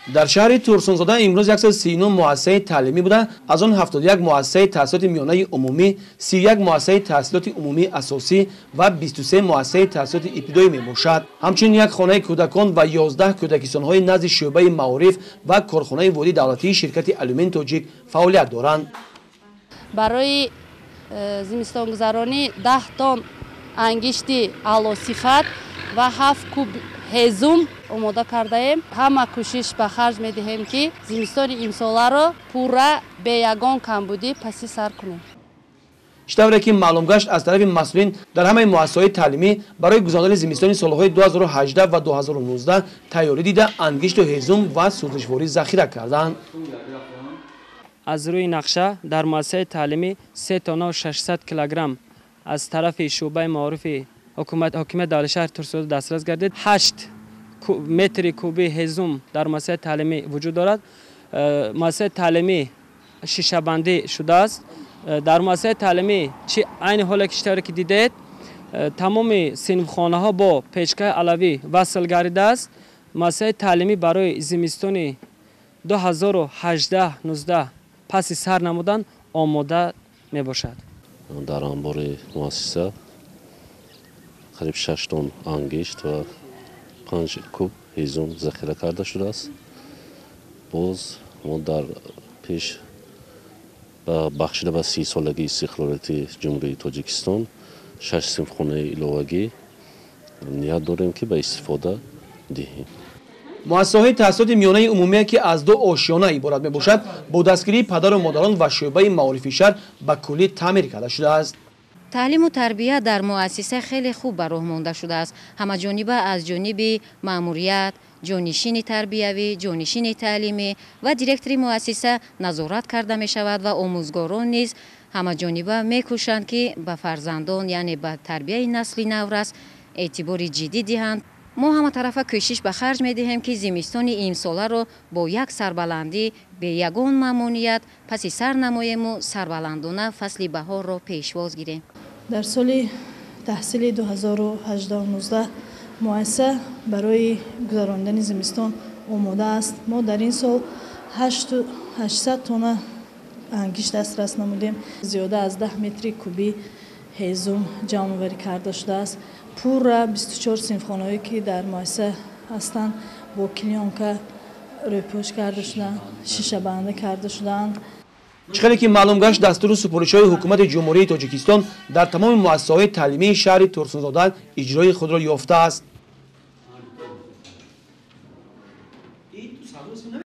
Дар шаҳри Турсунзода имрӯз 139 муассисаи таълимӣ буда, аз он 71 муассисаи таҳсилоти миёнаи умумӣ, 31 муассисаи таҳсилоти умумии асосӣ ва 23 муассисаи таҳсилоти ибтидоӣ мебошад. Ҳамчунин як хонаи кӯдакон ва 11 кӯдакистонҳои назди шӯъбаи маориф ва корхонаи водии давлатии ширкати Алюмин Тоҷик фаъолият доранд. Барои зимистонгузаронӣ 10 тонн ангишти аълосифат ва 7 куб ҳезум омода кардаем. Ҳама кӯшиш ба харҷ медиҳем, ки зимистони имсоларо пурра бе ягон камбудӣ паси сар кунем. Чӣ тавре ки маълум гашт, аз тарафи масъулин дар ҳамаи муассисаҳои таълимӣ барои гузарондани зимистони солҳои 2018 ва 2019 тайёрӣ дида, ангишту ҳезум ва сӯзишворӣ захира карданд. Аз рӯи нақша дар муассисаи таълимӣ 3 тонна 600 килограмм аз тарафи шӯъбаи маорифи ҳокимияти давлати шаҳри Турсунзода дастрас гардид. 8 метри кубии ҳезум дар муассисаи таълимӣ вуҷуд дорад. Муассисаи таълимӣ шишабандӣ шудааст. Дар муассисаи таълимӣ чи айни ҳоле ки чӣ тавре ки дидед, тамоми синфхонаҳо бо печкаи алавӣ васл гардидааст. Муассисаи таълимӣ барои зимистони 2018-19 паси сар намудан омода мебошад. Дар анбори муассиса қариб 6 тонн ангишт ва 5 куб ҳезум захира карда шудааст. Боз мо дар пеш бахшида ба 30-солагии истиқлолияти Ҷумҳурии Тоҷикистон 6 синфхонаи иловагӣ ният дорем, ки ба истифода диҳем. Муассисаҳои таҳсилоти миёнаи умумие, ки аз 2 ошёна иборат мебошад, бо дастгирии падару модарон ва шӯъбаи маорифи шаҳр ба куллӣ таъмир карда шудааст. Таълиму тарбия дар муассиса хеле хуб ба роҳ монда шудааст. Ҳамаҷониба аз ҷониби маъмурият, ҷонишини тарбиявӣ, ҷонишини таълимӣ ва директори муассиса назорат карда мешавад ва омӯзгорон низ ҳамаҷониба мекӯшанд, ки ба фарзандон, яъне ба тарбияи насли наврас эътибори ҷиддӣ диҳанд. Мо ҳаматарафа кӯшиш ба харҷ медиҳем, ки зимистони имсоларо бо як сарбаландӣ, бе ягон мамоният паси сар намоему сарбаландона фасли баҳорро пешвоз гирем. Дар соли таҳсили 2018-19 муассиса барои гузарондани зимистон омода аст. Мо дар ин сол 800 тонна ангишт дастрас намудем. Зиёда аз 10 метри кубӣ ҳезум ҷамъоварӣ карда шудааст. Пурра 24 синфхонаҳое, ки дар муассиса ҳастанд, бо клеёнка рӯйпӯш карда шуданд, шишабандӣ карда шуданд. Чӣ хеле ки маълум гашт, дастуру супоришҳои ҳукумати Ҷумҳурии Тоҷикистон дар тамоми муассисаҳои таълимии шаҳри Турсунзода иҷрои худро ёфтааст.